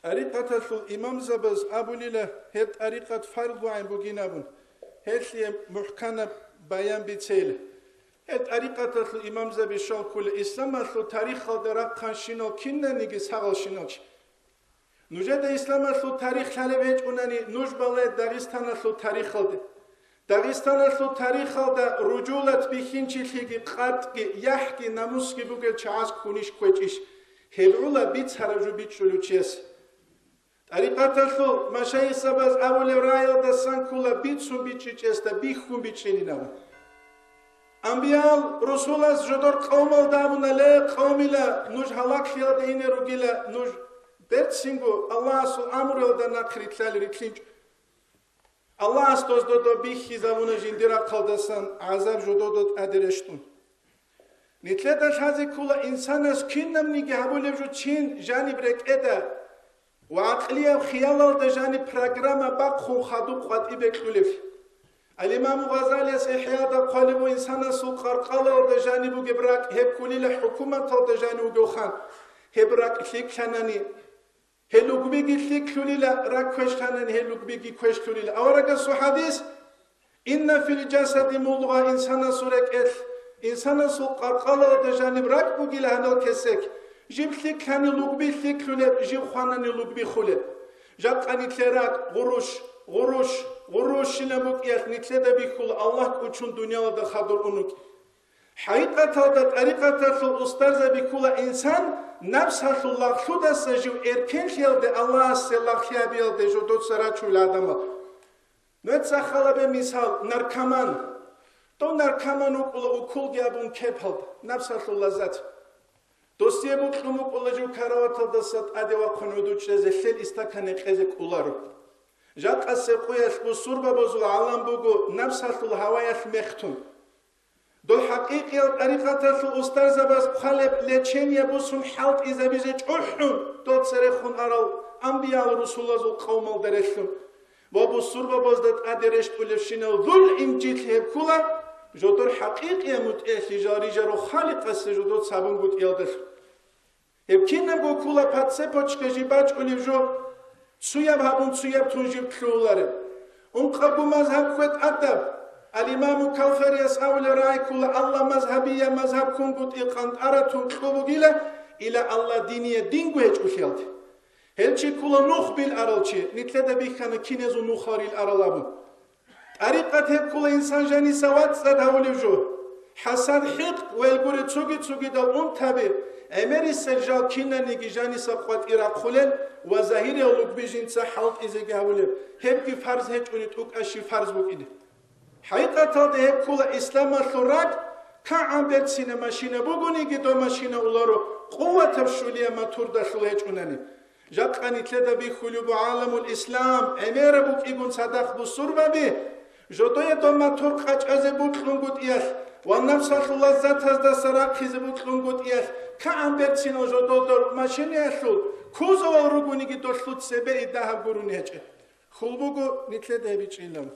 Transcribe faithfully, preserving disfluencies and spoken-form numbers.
ТӀарикъаталъул имамзабаз абулила гьеб тӀарикъат фарзгӀайн бугин абун, гьелъие мухӀканаб баян бицейила. Гьеб тӀарикъаталъул имамзаби щал ккула исламалъул тарихалда рахъанщинал кинаниги сагъалщинал чи. Нужеда исламалъул тарих лъалеб гьечӀунани, нуж балай Дагъистаналъул тарихалде. Дагъистаналъул тарихалда ружулат бихьинчилъиги, къатӀги, яхӀги, намусги бугел чагӀаз ккунищ кквечӀищ, гьеб гӀула бицараб жо бичӀчӀулев чияс. ТӀарикъаталъул машайихзабаз абулеб раялдасан ккула бицун бичӀчӀичӀесда бихьун бичӀчӀилин абун. Амбиял, русулаз жодор къавмалда абуна: «Ле, къавмила, нуж гьалаглъиялде ине ругила, нуж берцинго Аллагьасул амруялда нахъ рилълъали рилълъинчӀо». Аллагьас доздодо бихьизабуна жиндир рахъалдасан гӀазаб жододо тӀаде рещтӀун. Нилъеда лъазе ккола инсанас кинабниги гьабулеб жо чин жаниб рекӀеда ва гӀакълияб хиялалда жаниб программа бахъун хадуб къватӀибе кьулеб. Ал-Имаму Гъазалияс ИхӀяда хъвалеб буго инсанасул къаркъалалда жаниб бугеб ракӀ, гьеб ккулила хӀукуматалда жанив вугев хан, гьеб ракӀ лъикӀлъанани, гьел лугбиги лъикӀлъулила, ракӀ квешлъанани, гьел лугбиги квешлъулила. Аварагасул хӀадис: «Инна фил жасади мудгъа», инсанасул рекӀелъ, инсанасул къаркъалалда жаниб ракӀ бугила гьанал кесек, жиб лъикӀлъани лугби лъикӀлъулеб, жиб хванани лугби хулеб. Жакъа нилъер ракӀ гъурущ, гъурущ, гъурущилан букӀиялъ нилъеда бихьула Аллагь кӀучун дуниялалда хадур унукӀи. ХӀакъикъаталда тӀарикъаталъул устарзаби ккула инсан напсалъул лагълъудаса жив эркенлъиялде Аллагьасе лагълъи гьабиялде жодоца рачул гӀадамал. Нужеца халабе мисал, наркоман. Дов наркоман вукӀула уколги абун кепалда, напсалъул лаззат. Досие букьун букӀула жив караваталдаса тӀаде вахъун гӀуду чӀезе, лъел истакан гьекъезе кӀоларо. Жакъасеб къуялъ бусурбабазул гӀалам буго напсалъул гьаваялъ мехтун. Дол хӀакъикъиял тӀарикъаталъул устарзабаз хъвалеб лечение бусун хӀалтӀизабизе чӀухӀун, дол церехун арал амбиял-русулазул къавмалда релълъун ва бусурбабазда тӀаде рещтӀулебщинал зулм-инжитлъи гьеб ккула, жодор хӀакъикъияб мутӀигӀлъи жал рижарав Халикъасе жодор цабунгутӀиялдалъун. Гьеб кинабго ккула по цепочке жиб бачӀунеб жо, цуяб гьабун цуяб тун жиб лъугьулареб. Ункъабго мазгьаб хьве тӀадаб, ал-Имаму Кавсарияс абулеб рагӀи ккула: «Алла мазгьабия мазгьаб кунгутӀи къантӀаратун кьо бугила, ила Алла диния динго гьечӀолъиялде». Гьел чи ккула нух бил арал чи, нилъеда бихьана киназул нухал рил арал абун. ТӀарикъат гьеб ккула инсан жаниса вацӀцӀад гьавулев жо. ХӀасад, хӀикъ, вел гуре цоги-цогидал унтаби, гӀемерисел жал кинаниги жаниса къватӀир рахъулел ва загьириял лугби жинца хӀалтӀизеги гьавулеб, гьебги фарз гьечӀони тӀукӀа щиб фарз букӀине. ХӀакъикъаталда гьеб ккула исламалъул ракӀ, кагӀан берцина машина бугониги, дов машина уларо, къуватаб щулияб мотурдалъул гьечӀунани. Жакъа нилъеда бихьулеб буго гӀаламул ислам гӀемераб букӀигун цадахъ бусурбаби, жодое дов мотор къачӀазе букьунгутӀиялъ ва напсалъул лаззатаздаса рахъизе букьунгутӀиялъ, кагӀан берцинал жододор машинаялъул кузовал ругониги долъул цебе идагьаб гурони гьечӀеб. Хьул буго нилъеда гьеб бичӀчӀилан.